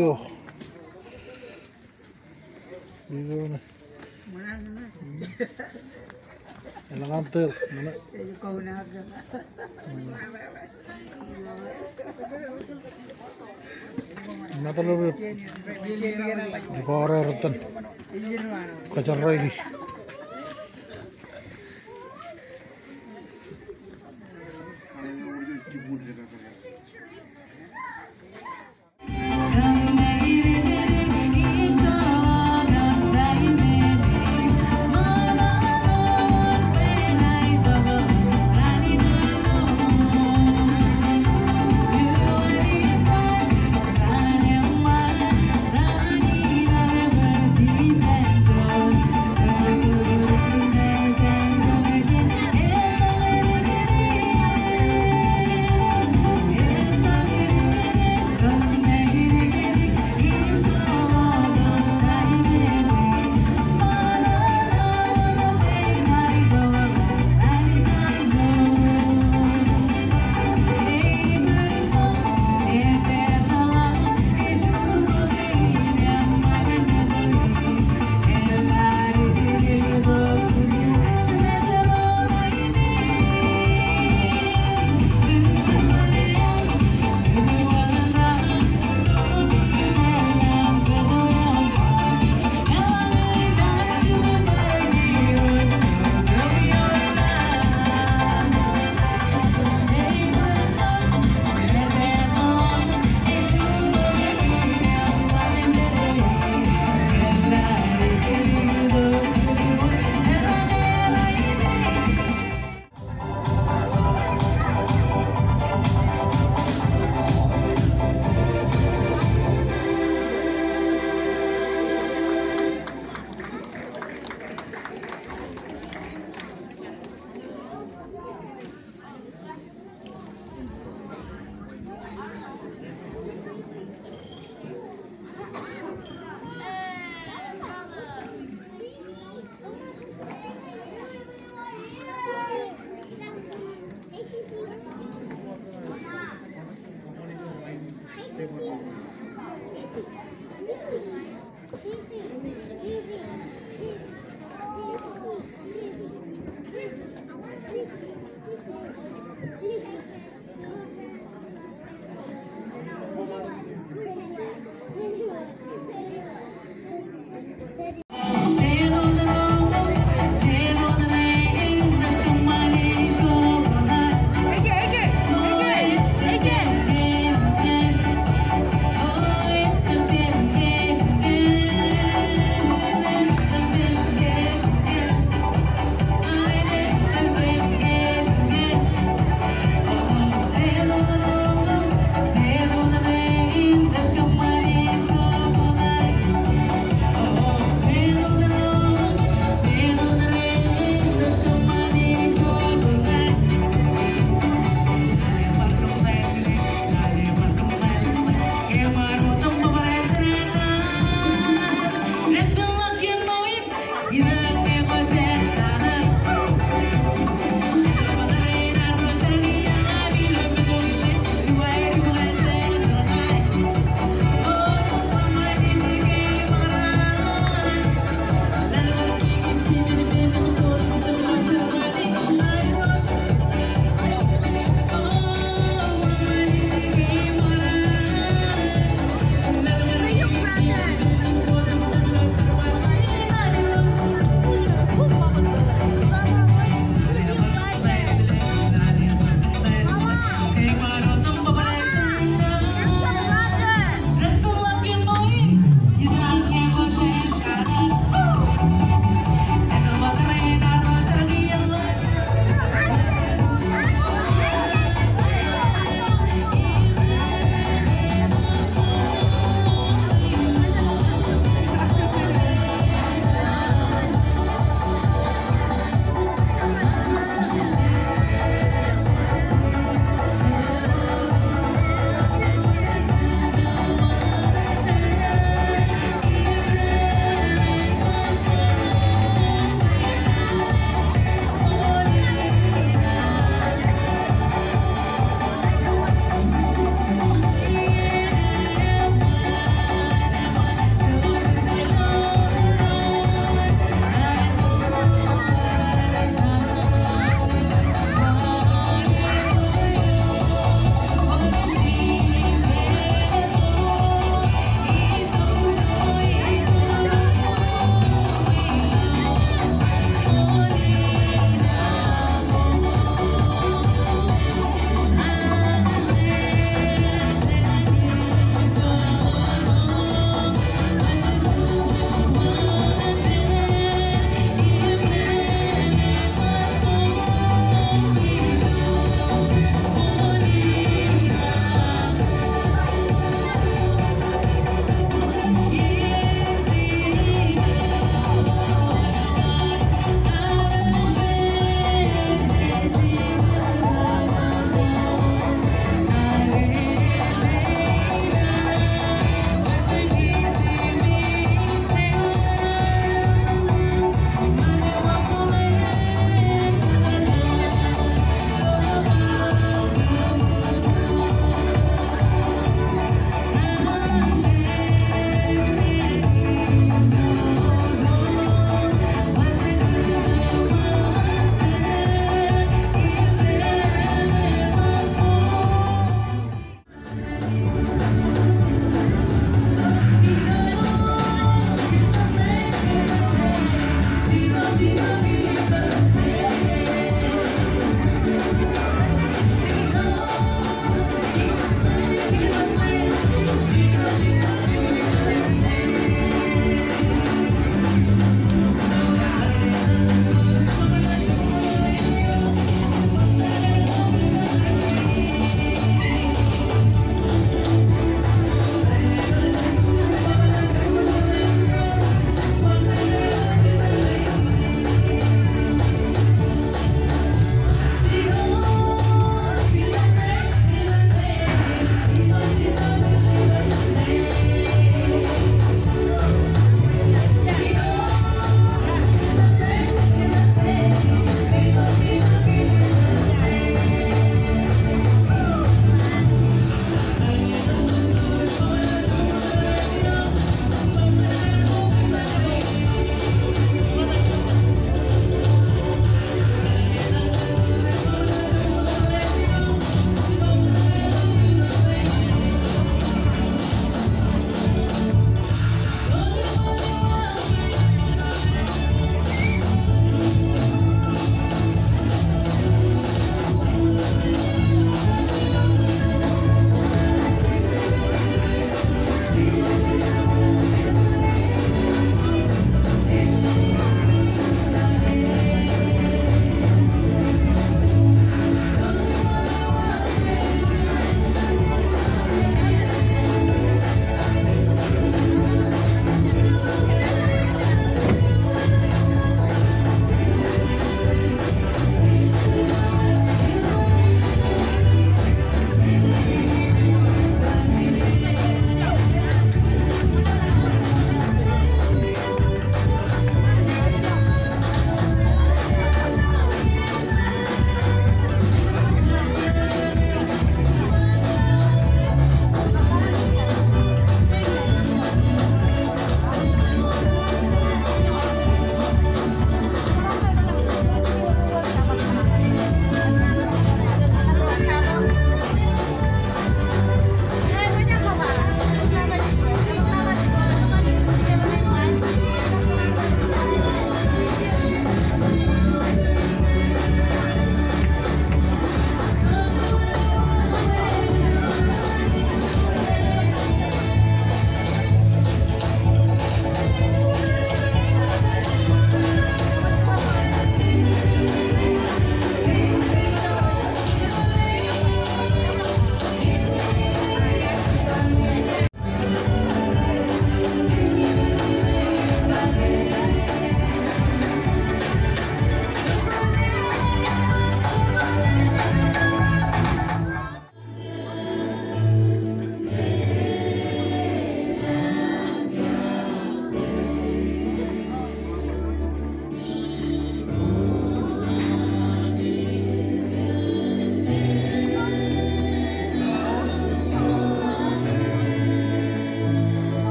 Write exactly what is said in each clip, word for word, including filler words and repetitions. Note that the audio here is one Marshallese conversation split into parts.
Eo. Eo ṇe. Eḷaññe tōl ṇe. Ṃaat ḷọk ilo bọọro retan. Kōjeraaiki.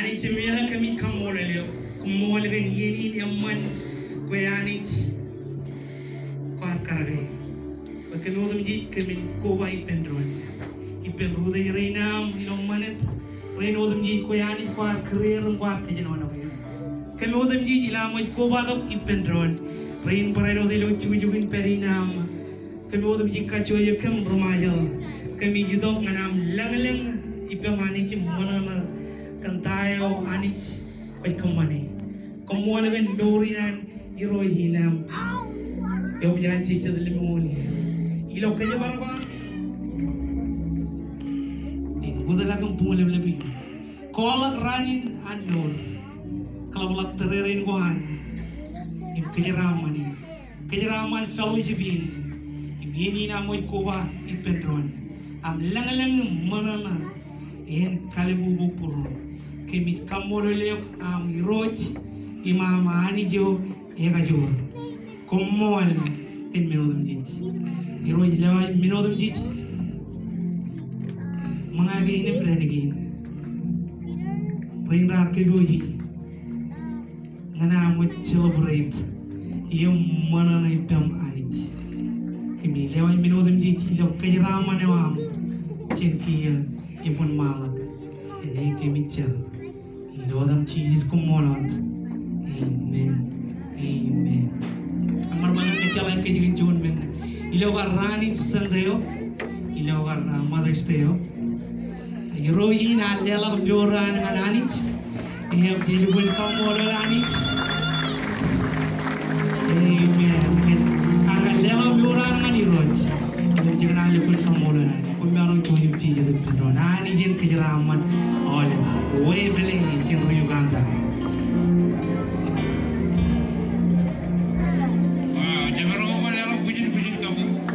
Anij Jemem, kōmij kaṃṃoolol eok. Koṃṃool kōn iien in eṃṃan kwe Anij kwaar karōke. Bwe kōm otemjej kōmin koba ippān doon. Ippān rūtto rein aṃ ilo ṃanit. Rein otemjej kwe Anij kwaar kūrū im kwaar kōjenolọk eok. Kōm otemjej ilo am wōj kobatok ippān doon. Rein barāinwōt ilo jukjuk in pād in aṃ. Kōm otemjej kajjojo kōm ri-Ṃajeḷ. Kōmij itok ñan am lōñlōñ ippaṃ Anij im ṃōṇōṇō kōn ta eo Anij kwōj kōṃṃane. Koṃṃool kōn mour in an Irooj in aṃ. Eo ej jejjet lemñoul iien. Ilo kōjparok aṃ in wōtlọk im buñleplep in. Kwaḷọk raan in an mour. Kōḷapḷọk tōrerein ko an im kōjeraaṃṃan in. Kōjeraaṃṃan fellowship in im iien in am wōj koba ippān doon. Am lōñlōñ im ṃōṇōṇō en kalbubu būruon. Kōmij kaṃṃoolol eok am Irooj im am Anij eo ekajoor. Koṃṃool kōn men otemjej. Irooj, lewōj men otemjej. Ṃōñā kein im dān kein. Rein raar kōpooji ñan am wōj celebrate im ṃōṇōṇō ippaṃ Anij. Kōmij lewōj men otemjej ilo kōjeraaṃṃan eo aṃ jān kiiō im wōnṃaanḷọk. Āinwōt kōmij jar. Ilo etaṃ Jisōs, koṃṃool wōt. Amen. Amen. Eṃṃan bar ñan kōjjeḷā kōj kōn juon men. Ilo kar raan in Sunday eo, ilo kar, ah, Mother's Day eo, Irooj in ear leḷọk mour eo an ñan Anij. Im jej lukkuun kaṃṃoolol Anij. Amen. Ear leḷọk mour eo an ñan Irooj. Im jej kōṇaan lukkuun kaṃṃoolol Anij. Koṃ maroñ jouj im jijet ippān doon. Anij en kōjeraaṃṃan aolep. Weble jān ri Uganda. Wow, jemaroñ bar leḷọk bwijin, bwijin kabbokbok.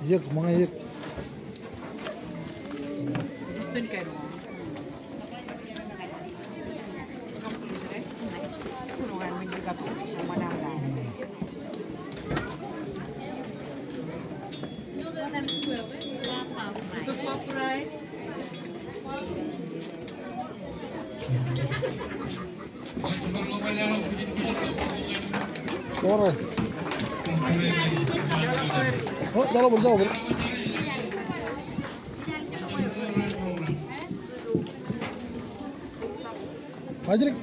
Iiōk, ṃōñā iiōk. All right. Oh, jalo bōl, jalo bōl. Patrick.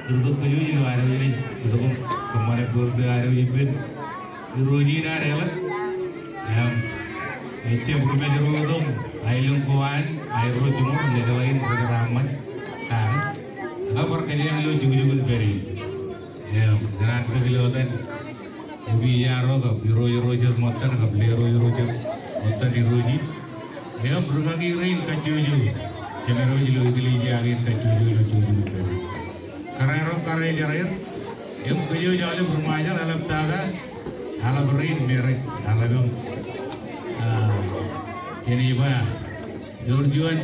Kūrtok kōj ilo ad wōj naaj kōtōk im kōṃṃane birthday ad wōj ippān Irooj in ad eḷap. Im ejjab ri Mājro tok aelōñ ko an, aerro jiṃor, leḷọk in ri Kōraaṃṃan. Ak bar kōjeañ ilo jukjuk in pād in. Im, ikōṇaan bōk ilo etan Ubi Iaro kab irooj irooj eo ṃōttan kab lerooj irooj eo ṃōttan Irooj in. Im ri kaki rein kajjojo, jemed wōj ilo eklejia kein kajjojo ilo jukjuk in pād in. Kōrā ro karijerir, im kōj eo aolep ri Ṃajeḷ, eḷap tata, eḷap rein, marriage, eḷap im, ah, jenaaj ba, ewōr juon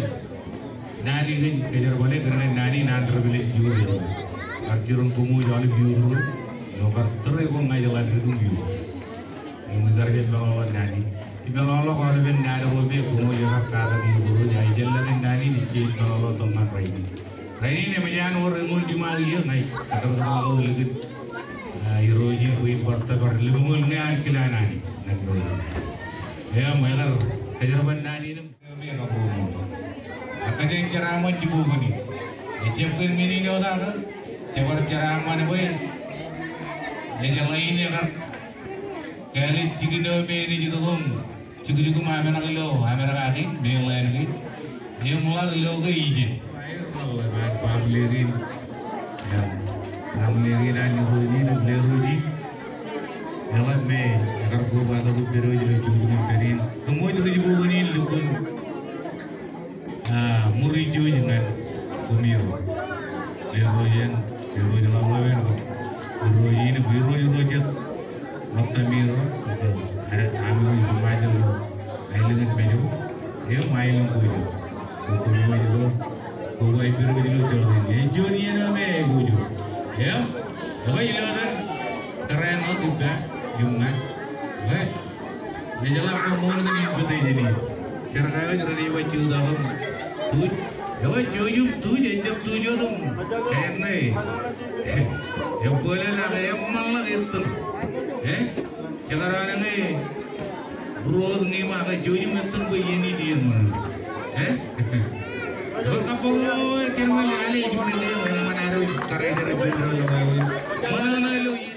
naan in kōn kōjerbale, kōn naan in an ri Pāleen Jiur eo. Kar jiroñ koṃwōj aolep youth ro, eo kar tōre ko ña ij ḷak dik im youth. Im ikar jab meḷọkḷọk naan in. Ij meḷọkḷọk aolepen naan ko me koṃwōj ekar katak youth ro, ak ij jeḷā kōn naan in, ij meḷọkḷọk tok ñan rainin. Rainin eṃōj an wōr eñoul jiṃa ak iiō ña ij kōtōrtōr ḷọk ilikin A, Irooj in bwe in bar tōpar lemñoul ñe an kilaan Anij ñan mour in. Im ekar kōjerbal naan in im ekar ruo. Ak kōjeañ jeraaṃṃan jibukwi in. Ejjab kōn men in wōt ak, jebar jeraaṃṃan bwe ejeḷā in ekar kāālōt jikin eo me enaaj itok im jukjuk im amōṇak ilo amōṇak kein, meḷeḷe kein, im ḷak ilo ke ijin. Baaṃle kein, baaṃle kein an Irooj in im Lerooj in. Eḷap me ekar kobatok im pād wōj ilo jukjuk in pād in. Kōṃṃool ri jibukwi in lukkuun a, ṃuri jouj ñan koṃiro. Lerooj in, Lerooj ḷapḷap in, Irooj in, Irooj, Irooj jet. Ṃōttami ro, ak, a, ami ro, Ṃajeḷ ro, aelōñ in Mājro, im aelōñ ko jet. Ko, koṃiro, ko, ko aelōñ ko jet. Im juon iien eo me aikuj eo. Im, ekwe ilo etan, kōrā eo ippa, im ña. Ekwe. Ejeḷā kōṃṃool kōn invitation in. Jar ko eo rej ba jutak im tuj. Ekwe jouj im tuj, ejjab tuj wōt im. Āinwōt. Ebbōlen ak eṃṃanḷọk ettōr. E? Jekdọọn ñe ruo wōt ñe im ak jouj im ettōr bwe iien in iien ṃōṇōṇō. E? Ekwe kabbokbok eo, kōn ṃōṇōṇō ilo iien in.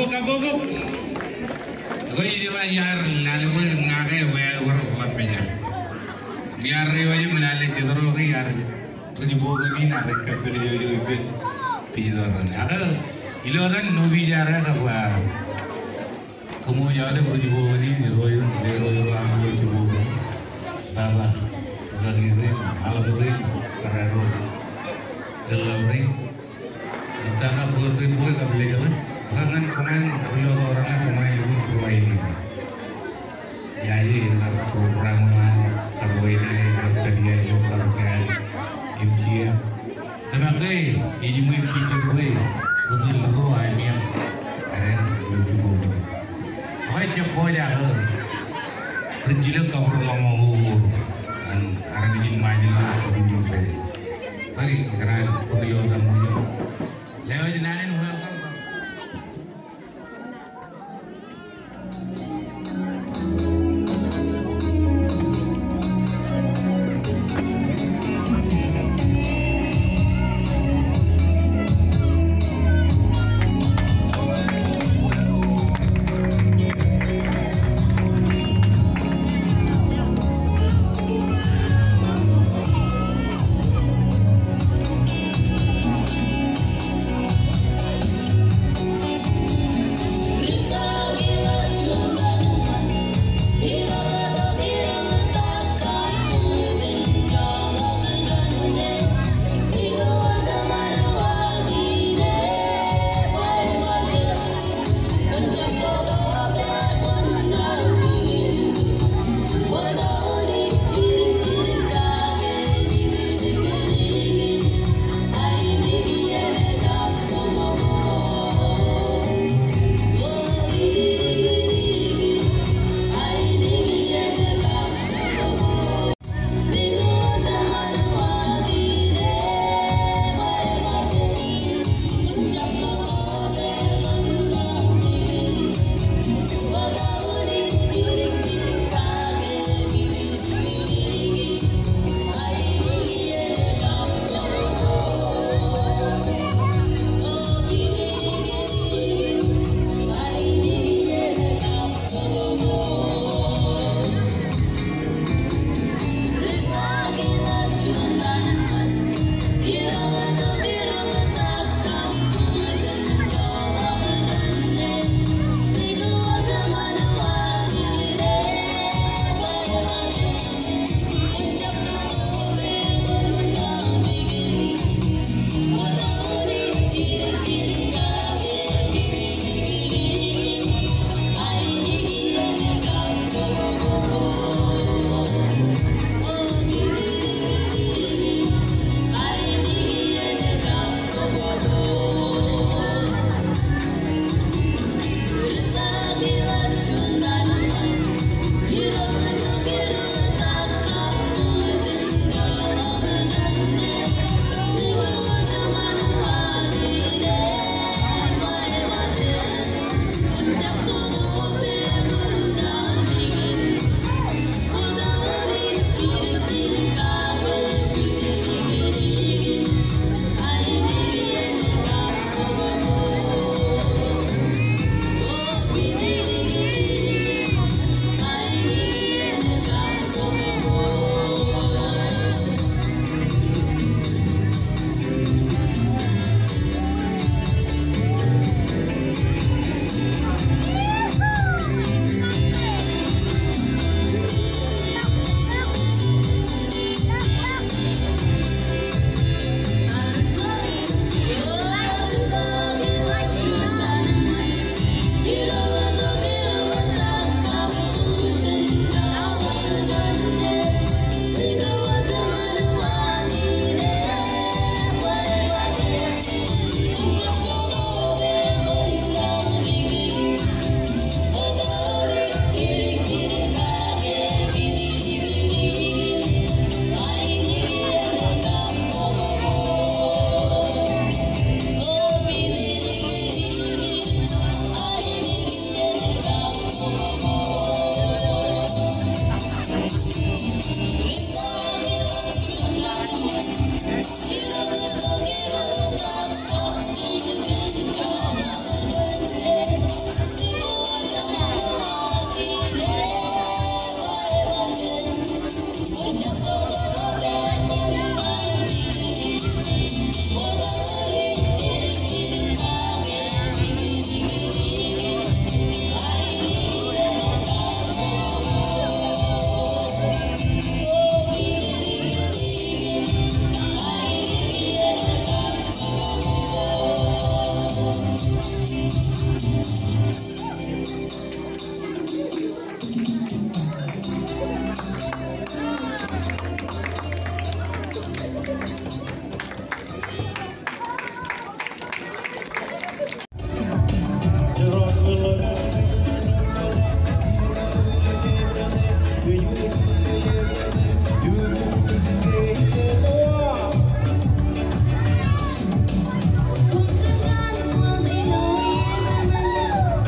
Kabbokbok. Ekwe, ij ba iar lale bwe ña ke wāween ḷap mejān. Iar eo ej im lale jet ro ke iar ri jibookin in ak rej kappeljo ijo ippān visitor raṇ. Ak ilo etan Nopi Jare kab, ah, kōṃṃool aolep ri jibookin in, ro eo, ro eo, ro eo, ro jibookin in. Baba, kaki rein, aḷap rein, kōrā ro, lōḷḷap rein. Im ta kab bōd rein bwe kab lejālōt, ak ñan kōṃṃan, ilo kōrā ñan kōṃṃan lukkuun ruwainene. Iar ilo kar program eo an, kar ruwainene, kar pād ijo, kar pād im jea. Tōmak ke, ej ṃool ijin bwe, bōd eo ro aemej, are, ilo jibookin in. Bwe jab pojak, ri jilōk kab ri ṃōṃa ko, an, armej in Ṃajeḷ, jibookin in pād. Bwe, ikōṇaan, bōk ilo etan Ṃajeḷ. Lewōj naan in, welcome.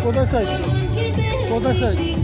Both sides. Both sides.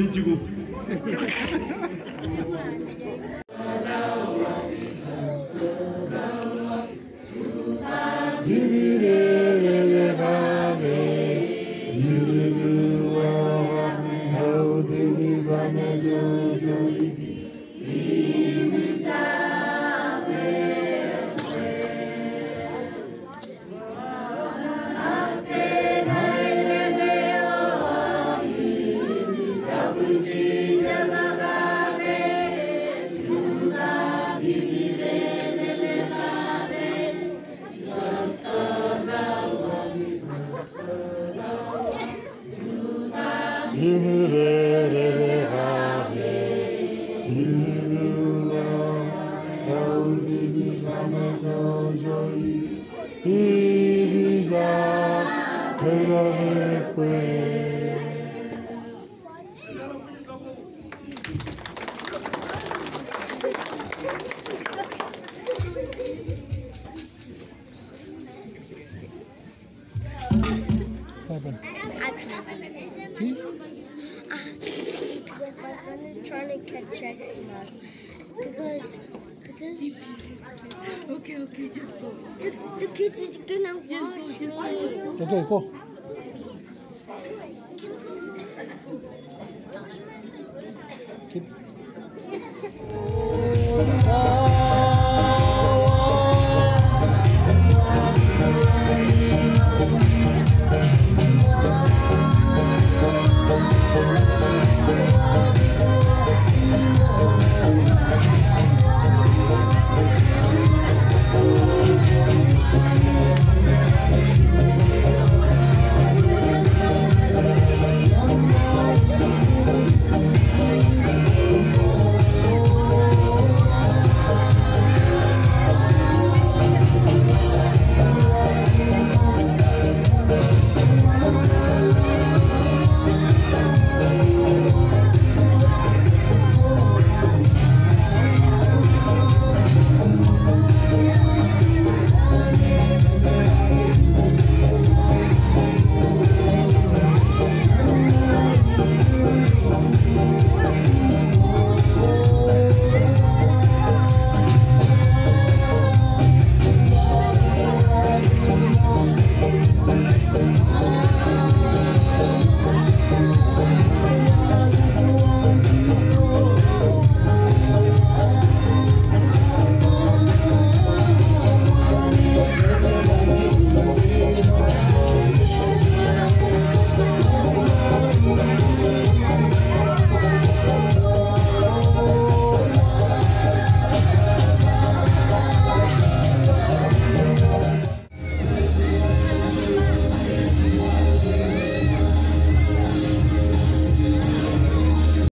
jiṃ. What happened? I can't. Hmm? Because my friend is trying to catch Jack Mouse. Because, because Okay, okay, just go. The, the kids is gonna Just go, watch just go, me. Just go. Okay, go. Kid.